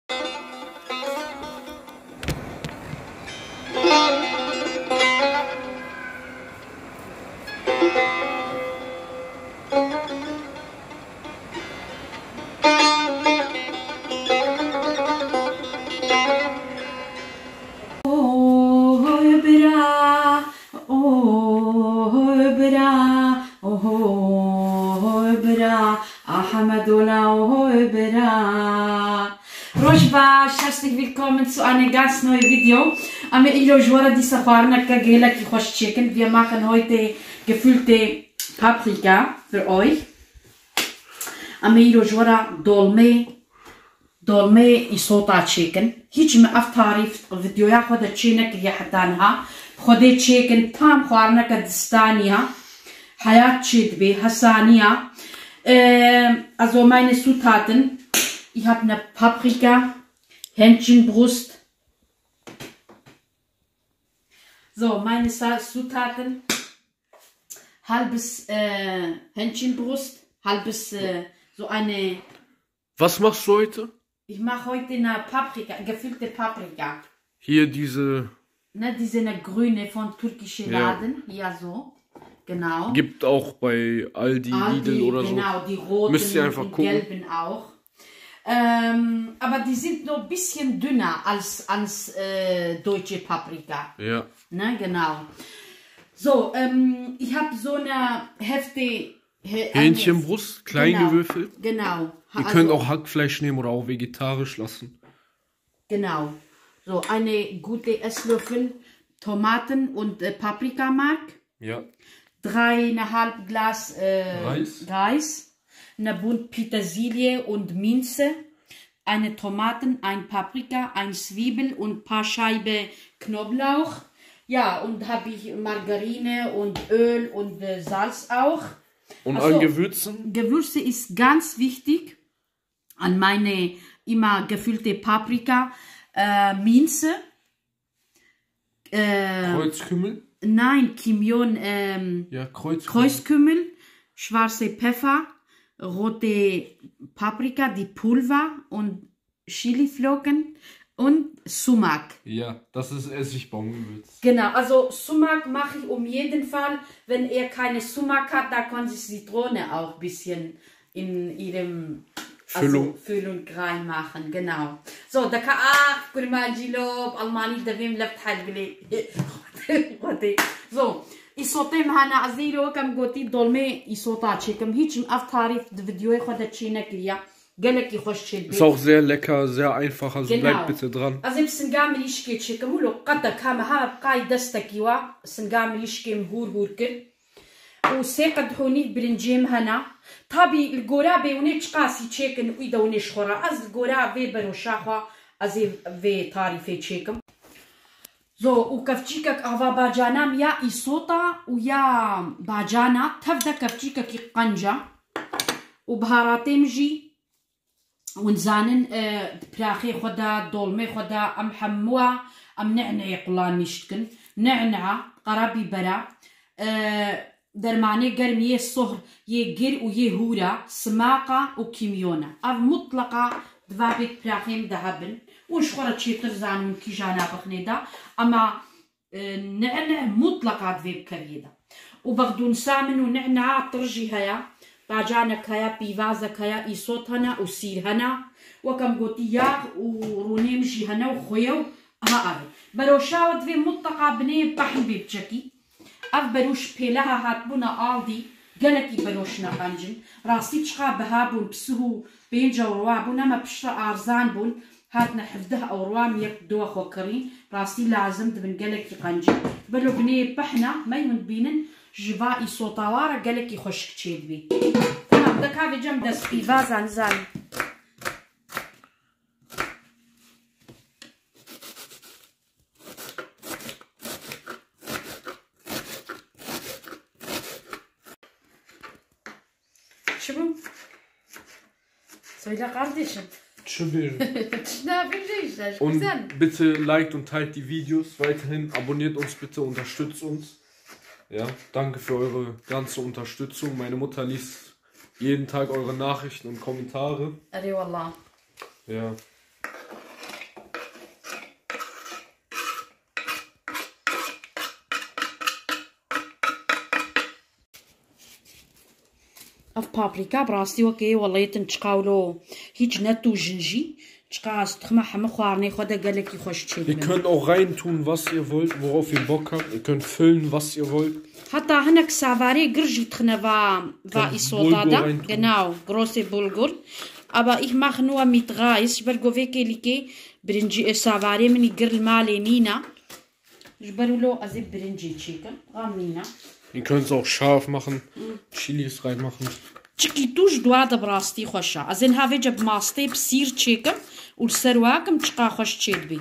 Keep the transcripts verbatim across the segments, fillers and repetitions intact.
Oy bira, oy bira, oy bira, Ahmedola oy bira. Roj baş, herzlich willkommen zu einem ganz neuen Video. Em ê îro ji we re dîsa xwarineke gelekî xweş çêkin. Wir machen heute gefüllte Paprika für euch. Em ê îro ji we re dolmê Dolmê îsota çêkin. Hiç me ev tarîf videoya xwe de çê nekiriye heta niha. Xwedê çêkin, tam xwarineke distaniya. Heyat çê dibê, hesaniya. Ee, also meine Zutaten, ich hab eine Paprika, Hähnchenbrust. So, meine Sa- Zutaten, halbes, äh, Hähnchenbrust, halbes, äh, so eine Was machst du heute? Ich mache heute eine Paprika, gefüllte Paprika. Hier diese. Ne, diese eine grüne von türkische Ja. Laden. Ja, so. Genau. Gibt auch bei Aldi, Aldi, Lidl oder so. Genau, die roten Müsst ihr einfach und gucken. Gelben auch. Ähm, aber die sind noch ein bisschen dünner als, als äh, deutsche Paprika. Ja. Ne, genau. So, ähm, ich habe so eine Hefte Hä-, Hähnchenbrust, klein gewürfelt. Genau. Ihr könnt auch Hackfleisch nehmen oder auch vegetarisch lassen. Genau. So, eine gute Esslöffel Tomaten und äh, Paprikamark. Ja. Dreieinhalb Glas äh, Reis. Reis. Eine Bund Petersilie und Minze. Eine Tomaten, ein Paprika, ein Zwiebel und paar Scheibe Knoblauch. Ja, und habe ich Margarine und Öl und äh, Salz auch. Und an Gewürzen? Gewürze ist ganz wichtig. An meine immer gefüllte Paprika, äh, Minze, äh, Kreuzkümmel? Nein, Kimion, ähm, ja, Kreuzkümmel. Kreuzkümmel, schwarze Pfeffer, rote Paprika, die Pulver und Chiliflocken und Sumac. Ja, das ist Essigbaumgewürz. Genau, also Sumac mache ich um jeden Fall. Wenn ihr keine Sumac habt, da kann sich Zitrone auch ein bisschen in ihrem Füllung. Also, Füllung reinmachen, genau. So, deka ah, kurmancî lo, Almanî devêm left hel bilê. Xwedê. So, îsotê me hene, ez îro wekam gotî dolmê îsota çêkim. Hiç ev tarîf di videoyê xwe de çê nekiriye. Gelekî xweş çê dibê. Ist auch sehr lecker, sehr einfach, also Genau. Bleibt bitte dran. Ez ê bi singa mirîşkê çêkim û lo qet de ka me ha qay destekî wa singa mirîşkê min hûr hûr kir. Û sê qed hûnî birincê min hene. Tabî li gora bê hûnê çiqasî çêkin û î de hûnê ji xwe re. Ez li gora vê beroşa xwe ez ê vê tarîfê çêkim. Zo û kevçîkek ava bacana min ya îsota û ya bacana tev de kevçîkekî qenca û biharatê min jî Hûn zanin, e, di piraxê xwe de, dolmê xwe de, em hemûa, em ne'ne'yê qulanmîş dikin. Ne'ne'a, qerabîbera, e, dermanê germ yê sohr, yê gir û yê hûr e, simaqa û kîmyon e. Ev mutleqa diva bê di piraxê min de hebin. Hûn ji xwe re çêtir zanin hûn kîjana bixinê de. Ema E, ne'ne mutleqa divê bikeviyê de. Û bexdûnsa min û ne'na tir jî heye. Bacanek heye, pîvazek heye, îsot hene û sîr hene. Wek em gotî yax û rûnê min jî hene û xweye û ha ev e. Beroşa we divê mutleqa binê pehn bê biçekî. Ev berûş pêleha hatbûna Aldi gelekî berûş ne qenc in. Rastî çiqa biha bûn, bi sih û pênc ewro bûn, ema piştre arzan bûn. Hatine hevdeh ewro, em yek duwa xwe kirîn. Rastî lazim dibin gelekî qencî. Belo binê pehna, mey hûn dibînin, ji va îsota wa re gelekî xweşik çêdibî. Tamam, de ka vêcem dest pîvaza nizanî. Çi bû? Söyle kardeşim. Çi bêjim? Çi nabêjî işte, ji Und güzel. Bitte liked und teilt die Videos weiterhin. Abonniert uns bitte, unterstützt uns. Ja, danke für eure ganze Unterstützung. Meine Mutter liest jeden Tag eure Nachrichten und Kommentare. Erê wallah. Ja. Ev paprîka bi rastî wekê welayetin çiqa wilo hîç netûjin jî. Çiqa ez dixime heme xwarinê xwe de gelekî xweş çêdibin. Ihr könnt auch rein tun, was ihr wollt, worauf ihr Bock habt. Ihr könnt füllen, was ihr wollt. Heta hinek savarê gir jî dixine va, va Könnt îsoda Bulgur de. Rein tun. Genau, große Bulgur. Aber ich mache nur mit Reis. Ji ber ku vê kêlîkê birincî, e, savarê min î gir li malê nîne. Ji ber wilo ez ê birincê çêkim. Xam nîne. Ihr könnt es auch scharf machen, Chilis reinmachen. Çikî tûj dua de bi rastî xweş e. Ez ê niha vêce bi mastê bi sîr çêkim û li ser wakim çiqa xweş çêdibî.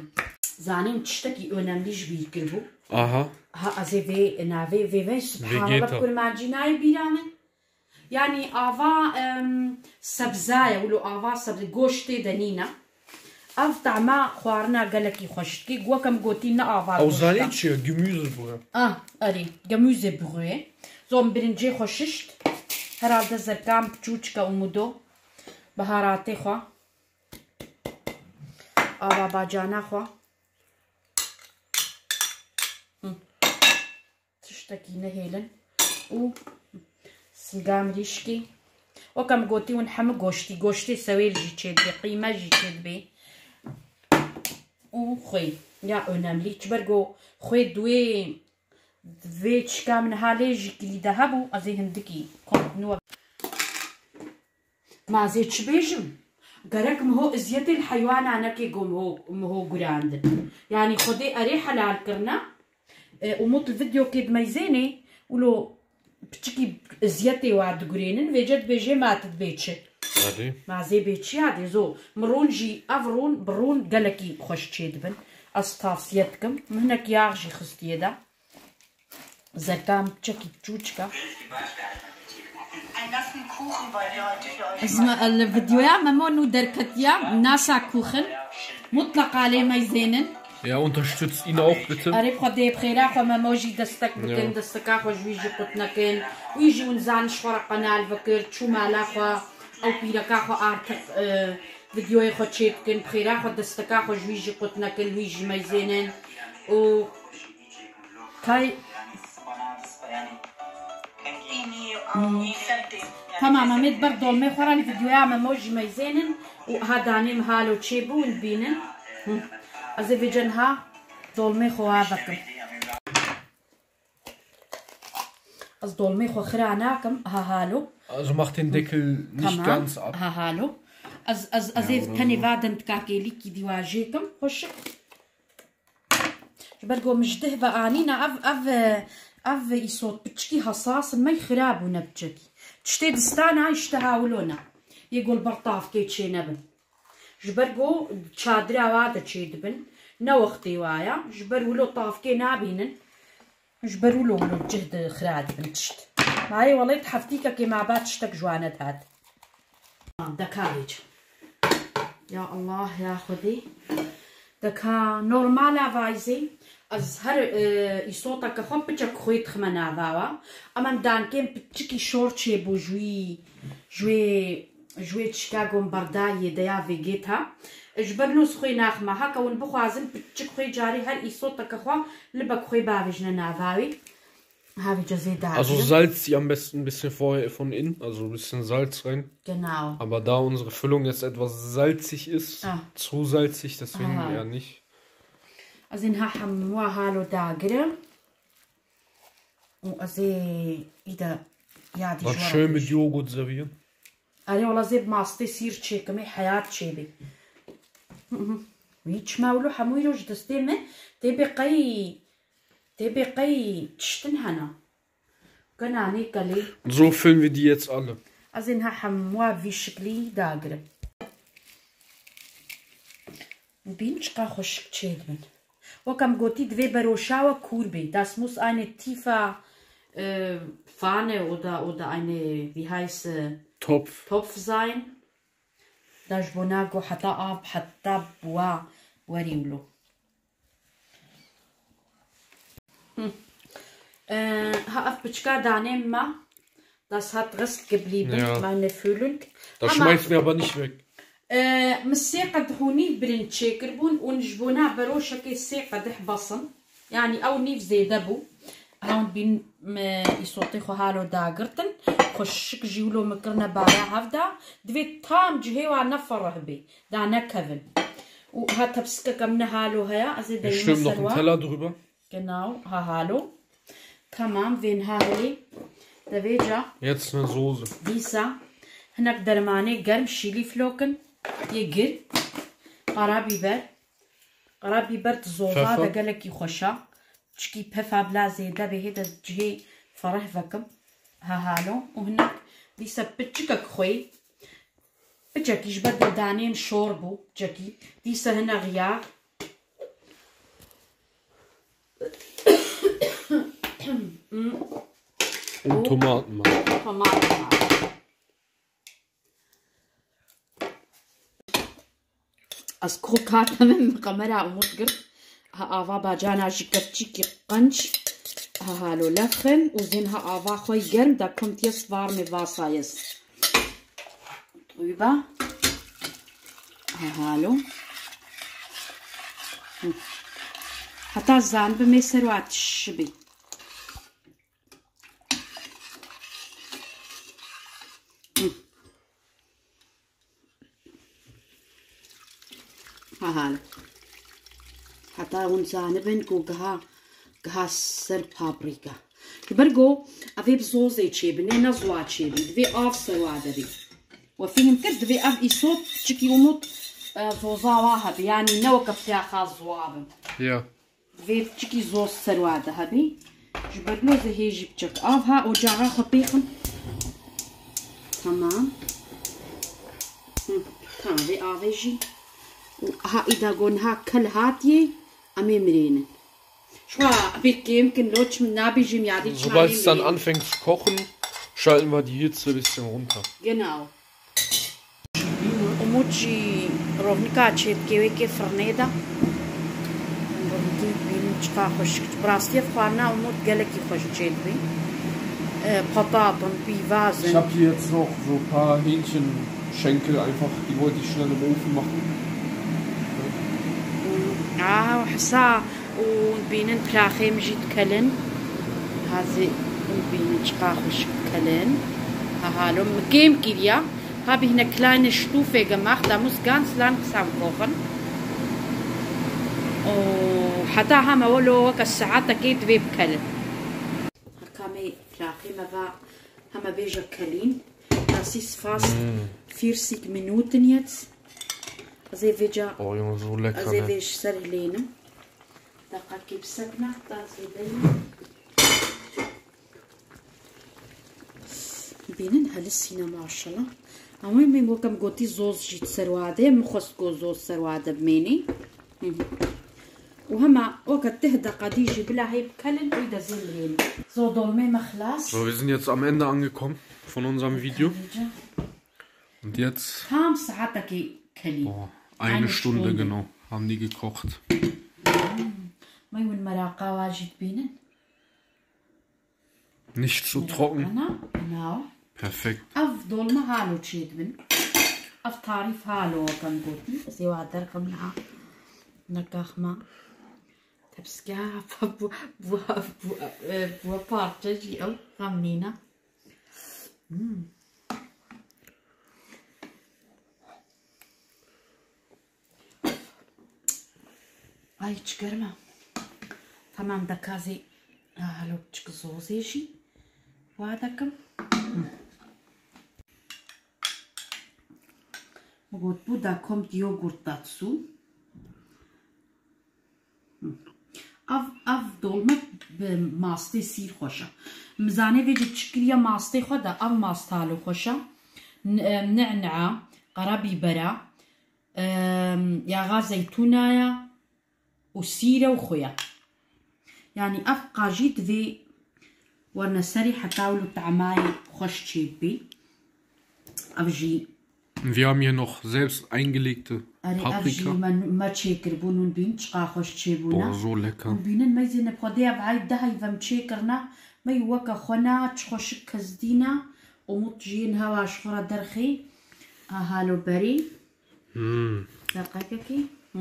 Zanîm tiştekî önemli ji bîr kiribû. Aha. Ha, ez ê vê navê vê vê subhanallah Vegeta. Kurmancî nayê bîra min. Yanî ava, em, sebza ye, wilo ava sebze, goşt tê de nîne. Ev tahma xwarina gelekî xweş dikê. Wek em gotî ne ava Ew goşt e. Zanî çi ye? Gemüsebrühe. Ah, erê, Gemüsebrühe. Zom birincê xwe şişt. Herhalde zerkan piçûçika umudo. Biharatê xwe. Ava bacana xwe. Hı. Tiştekî nehêlin û singa mirîşkî. Wek em gotî hûn hemû goştî, goştê sewêl jî çêdibê, qîme jî çêdibê. Û xwê ya önemlî. Ji ber ku xwê duê vê çika min halê jî kilîde hebû, ez ê hindikî kontinua. Ma ez ê çi bêjim? Gerek miho eziyetê li heywana neke ku miho, miho gurandin. Yanî Xwedê erê helal kirine, e, Umut li videokê dimeyzênê, wilo piçikî eziyetê wa digurênin, vêce dibêjê ma tu dibê çi? Erê. Ma ez ê bê çi ya dê, zo. Mi rûn jî, ev rûn, bi rûn gelekî xweş çêdibin. Ez tavsiye dikim. Min hinek yax jî xistiye de. Zerkan çekî çûçika. Ein nassen Kuchen bei dir heute für euch. Ez me, li videoya Memo nû derketiya, nasa kuchen. Mutlaqa lê meyzênin. Ja, unterstützt ihn auch bitte. Erê xwe dê bi xêra xwe Memo jî destek bikin, Ja. Desteka xwe ji wî jî qut nekin. Wî jî hûn zan ji xwe re qenal vekir, çû mala xwe, ew pîreka xwe artık, e, videoyê xwe çê dikin, bi xêra xwe desteka xwe ji wî jî qut nekin, wî jî meyzênin. Û Tay. Hmm. Tamam, em ê di ber dolmê xwe re li videoya Memo jî meyzênin û ha danê min halo çêbû hûn dibînin. Hı. Ez ê vêce niha dolmê xwe wa vekim. Ez dolmê xwe xira nakim, ha halo. Also mach den Deckel nicht Tamam, ganz ab. Ha halo. Ez, ez, ez ê tenê va dendika kêlîkî dî wa jêkim, xweşik. Ji ber ku min ji dih ve anîne, ev, ev, ev îsot piçikî hesas in, me xira bûne piçekî. Tiştê distana îşte ha wilo ne. Yê ku li ber tavkê çê nebin. Ji ber ku çadira wa de çê dibin. Ne wextê wa ya. Ji ber wilo tavkê nabînin. Ji ber wilo wilo cih di xira dibin tişt. Ma yê welê di heftîkekê ma ba tiştek ji wane dihat. Deka vêc. Ya Allah, ya Xwedê. Deka normal a vayzê. Ez her, e, îsoteke xwe piçek xwê dixime nava wa. Em em dankên piçikî şor çêbû ji wî, ji wê, ji wê çika gon berdayê de ya vêgêta. Ji ber nû xwê naxime. Heke hûn bixwazin piçik xwê carî her îsoteke xwe libek xwê bavêjine nava wî. Habe ich ja sehr Also danke. Salzt sie am besten ein bisschen vorher von innen, also ein bisschen Salz rein. Genau. Aber da unsere Füllung jetzt etwas salzig ist, Ah. zu salzig, deswegen Aha. eher nicht. Ez ê niha hemû halo dagire. Û ez ê îda yadî Was jwara schön mit bêjim. Joghurt servieren. Erê wala zê bi mastê sîr çêkimê heyat çêbê. Hı hı. Wî çima wilo hemû îro ji destê me tê bê qey Tê bê qey tiştin hene. Genanê kelê. So füllen wir die jetzt alle. Ez ê niha hemûa vî şiklî dagirim. Bîn çiqa xweşik çêdibin. Wek em gotî divê beroşa we kûr bê. Das muss eine tiefe, e, Pfanne oder, oder eine, wie heißt, e, Topf. Topf sein. Da ji bona ku heta av heta buwa werî wilo. Hı. Ee, ha ev piçka danê me. Das hat Rest geblieben, Ja. meine Füllung. Das Ama, schmeißen wir aber nicht weg. Ee, min sê qedih û nîv birinc çêkiribûn û ji bona beroşekê sê qedih bes in. Yanî ew nîv zêde bû. Hewnd bîn me îsotê xwe halo dagirtin. Xweşik jî wilo min kirine bara hevda. Divê tam cihê wa neferih bê. Da nekevin. Û ha tepsikeke min halo heye. Ez ê Ich deynim stülp ser noch einen wa. Teller drüber. Genau, ha halo. Tamam, vên ha hilê. De vêca Jetzt eine Soße. Dîsa hinek dermanê germ şîlî flokin. Yê gir. Qara biber. Qara biber di zoza Pfeffer. De gelekî xweşa. Çikî pefa bila zêde bê hê de cihê fereh vekim. Ha halo. Û hinek dîsa piçikek xweyî. Piçekî ji ber de danên şor bû. Piçekî. Dîsa hinek yağ. Und Tomaten. Tomaten. Ez ku kata min bi kamera Umut girt. Ha ava bacana jî kevçîkî qenc. Ha halo lefin û zên ha ava xwe germ da kommt jetzt warme Wasser jetzt. Drüber. Ha halo. Hı. Heta zanibim ê ser wa tişibî. Aha. Heta hûn zanibin ku giha, giha ser paprika. Ji ber ku ev ê bi zozê çêbin, ê ne ziwa çêbin. Divê av ser wa de bê. We fîhm kir, divê ev îsot çikî Umut, e, zoza wa hebe. Yanî ne weke fiyaxa ziwa bin. Ya. Vê çikî zor ser wa de hebî. Ji ber lozê hê jî biçek av ha ocaxa xwe pêxim. Tamam. Hı, tamam vê avê jî. Û ha îda gon ha kel hatiye em ê mirênin. Şwa bir kêm kin loç min nabîjim yadî çayê. Sobald es dann anfängt zu kochen, schalten wir die Hitze ein bisschen runter. Genau. Umut jî rovnika çêdikê wê kê firnê de. Rovnikî bînin çiqa xweşik. Bi rastî ev xwarina Umut gelekî xweş çêdibî. E, patatin, pîvazin. Ich habe hier jetzt noch so ein paar Hähnchenschenkel einfach, die wollte ich schnell im Ofen machen. Ah, hisa. Û bînin piraxê min jî dikelin. Hazê û bînin çiqa xweşik dikelin. Ha halo min kêm kiriya. Habe ich eine kleine Stufe gemacht, da muss ganz langsam kochen. Û heta hema welo weke saetekê divê bikelin. Heka me piraxê me va hema bêje kelîn. Das ist fast vierzig Minuten jetzt. Ez ê vêca, Oh, Junge, so lecker, ez ê ne? Vê ji ser hilênim. Deqekê bisekna, ta zêde ye. Bînin helisîne maşallah. Ama min wek em gotî zoz jî di ser wa de ye. Min xwest ku zoz ser wa de bimênî. Hı hı. Û hema weke tih deqa dî jî bila hê bikelin, wî de zê mirênî. So dolmê me xilas. So, wir sind jetzt am Ende angekommen von unserem Video. Und jetzt Tam saetekê kelî. Oh, eine Stunde, genau, haben die gekocht. Me hûn meraqa wa jî dibînin. Nicht zu trocken. Ana, ana. Perfekt. Ev dolma halo çêdibin. Ev tarîf halo wek em gotin. Ez ê wa derxim niha. Nekaxma. Tepsike bu, bu, bu, e, bu parçe jî ew xem nîne. Hmm. Ay, çi germ e. Tamam, dekazê, ha, halo çik zozê jî wa dekim. Hı. Got bu da kommt Joghurt dazu. Ev, ev dolma bi mastê sîr xweş e. Min zanê vê jî çi kiriye mastê xwe de, ev mast halo xweş e. N-, e, ne'ne'a, qara bîber e, e, yaxa zeytûna ye û sîr e û xwe ye. Yanî ev qajî divê werine serî heta wilo tamayê xweş çêbî. Ev jî Wir haben hier noch selbst eingelegte Erê, ev jî Paprika. me, me çêkiribûn hûn bîn, çiqa xweş çêbûne. Boah, so lecker. Hûn bînin, me zê ne xwedê ev hey dehey vem çêkirine, me weke xwe ne, çi xweşik kezdîne, Umut jî yên hewa ji xwe re derxî. A halo berî. Hmm. Deqekekî. Hı.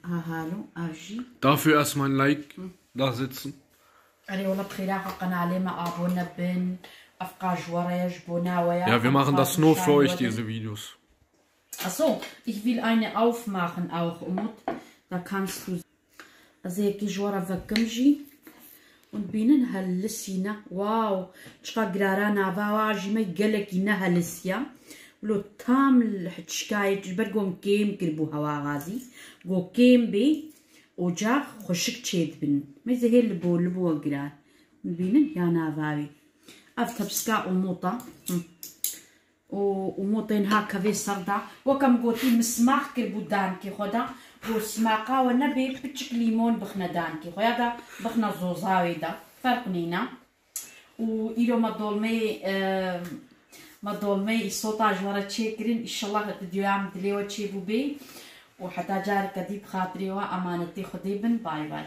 A halo, ev jî. Dafür erstmal ein Like da setzen. Erê wela bi xêra xwe qenalê me abone bin. Ev qas ji we re ye, ji bo nawe ye. Ja, wir machen das nur für euch, diese Videos. Achso, ich will eine aufmachen auch, Umut. Da kannst du. Ez ê yekê ji we re vekim jî. Hûn dibînin helisî ne. Wow! Çiqa girara nava wa jî me gelekî ne helisiya. Wilo tam li çikayê ji ber gon kêm kiribû hewa gazî. Go kêm bê, ocax xweşik çêdibin. Me zehê li bo, li bo girar. Hûn dibînin ya nava wî. Ev tepsika Umut a. Hı. û, û motên ha kevê ser da. Weke min gotî, min simax kir bû dankê xwe da. Got, simaqa we nebê, piçik lîmon bixne dankê xwe ya da, bixne zoza wê da. Ferq nîne. Û îro me dolmeyê, e, me dolmeyê îsota ji we re çêkirin. Îşellah videoya min dilê we çêbûbê. Û heta careke dî bi xatirê we emanetê Xwedê bin. Bay bay.